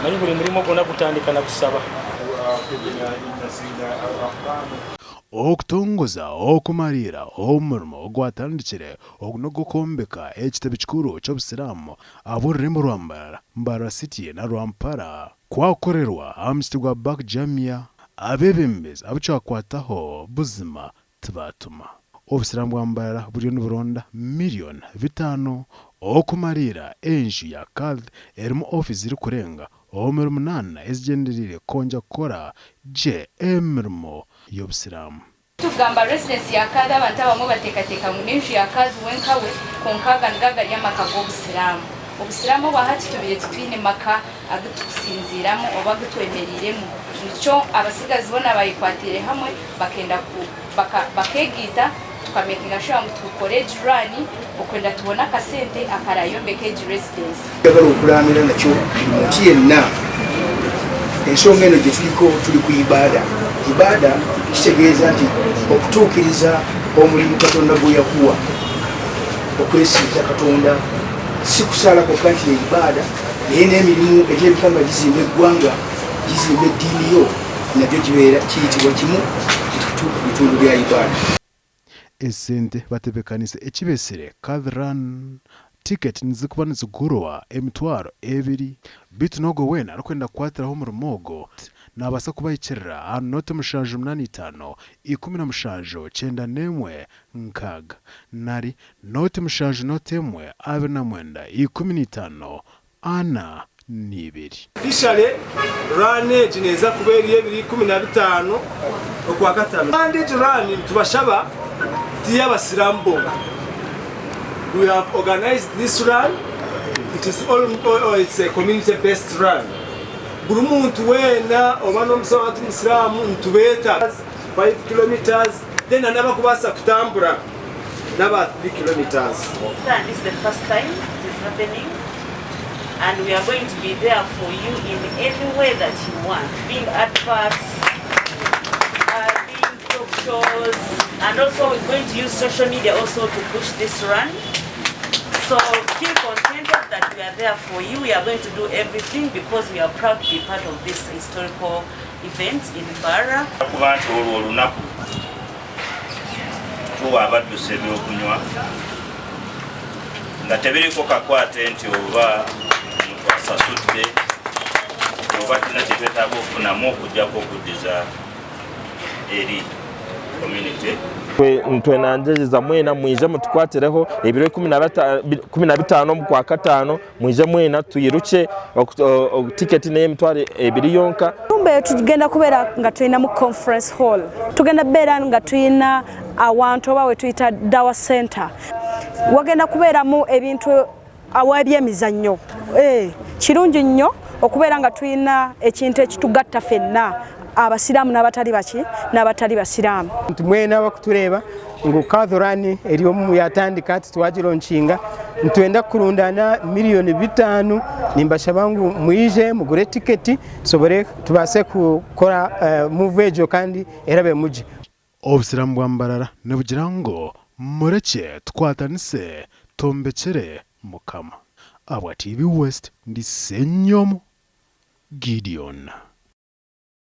Omanyi buri murimo gwona gutandika na kusaba. Okutongoza okumariira omurimo ogwatandikire ogu n'ogw'okwombeka ekitebe kikuru ky'obusiraamu ahabw'orurembo rwa Mbarara, Mbarara City na Rwampara kwakorerwa aha muzikiti gwa Bak Jamia, abeebembezi abu kyakwataho buzima tibaatuma. Obusiraamu bwa Mbarara buriyo niburonda miriyoni bitaano okumariira enju ya Kadhi erimu ofiisi zirikurenga omuri munaana ezigyendereire kwongyera kukora gye emirimo y'obusiraamu. Tugamba residence ya Kadhi abantu abamwe bateekateeka ngu n'enju ya Kadhi wenka we kwonka aga nigo agari amaka g'obusiraamu. Obusiraamu obwa hati tubaire titwine maka agu tukusinziiramu oba agu twemereiremu nikyo abatsigazi boona bayekwatiire hamwe bakenda ku baka bakeegaita tukamekinga sure ngu tukora egi run okwenda tubone akasente akarayombeka egi residence. Njagala okulaamira nakyo buli muntu yenna ensonga eno gye tuliko tuli ku ibaada. Ibaada kitegeeza nti okutuukiriza omulimu Katonda gwe yakuwa okwesinza Katonda si kusaala kwokka nti ye ibaada naye n'emirimu egy'ebika nga gizimba eggwanga gizimba eddiini yo nagyo gibeera kiyitibwa kimu ku bitundu bya ibaada. Esente batebekanise ekibesire Kadhi Run ticket nizikuba nizigurwa emitwaro ebiri beitu n'ogwo weena arikwenda kukwatiraho omurimo ogwo nabaasa kubahikirira aha nooti 785 17 91 6 nari nooti 7 nooti 1 29 15 42. Officially run egi neeza kuba eri ebiro 15 Okwakataano kandi egi run nitubashaba ti y'abasiraamu bonka. We have organized this run, it is all, all, it's a community based run. Buri muntu weena oba n'omusiraamu oba ti musiraamu nitubeeta 5 kilometres then n'abakubaasa kutambura n'aba 3 kilometres. This is the first time it is happening and we are going to be there for you in any way that you want, being adverts, uh, being talk shows, and also we're going to use social media also to push this run. So feel contented that we are there for you. We are going to do everything because we are proud to be part of this historical event in Mbarara. Kuba nti olwo olunaku tuwa abaddusi ebyokunywa nga tebiriko kakwate nti oba omuntu asasudde oba tulina kyetwetaaga okufunamu okujjako okuddiza eri community. Ntwenangyereza mwena mwije mutukwatireho ebiro 15 omu Kwakataano mwije mwena twirukye tiketi n'emitwaro ebiri yonka. Nyumba eyo tugenda kubeera nga tulinamu conference hall, tugenda beera nga tulina awantu oba wetuyita dawa center, wagenda kubeeramu ebintu awebyemizannyo. Eh, kirungi nnyo okubeera nga tulina ekintu ekitugatta fenna abasiraamu n'abatali baki n'abatali basiraamu. Nti mwena abakutureeba ngu Kadhi Run eri omu yatandika hati twagironkinga nitwenda kurundana miriyoni bitaano nimbashaba ngu mwije mugure tiketi tusobore tubaase kukora move egyo kandi erabemu gye. Obusiraamu bwa Mbarara nibugira ngu murekye tukwatanise twombekyere Mukama. Ahabwa TV West ndi Ssenyomo Gideon.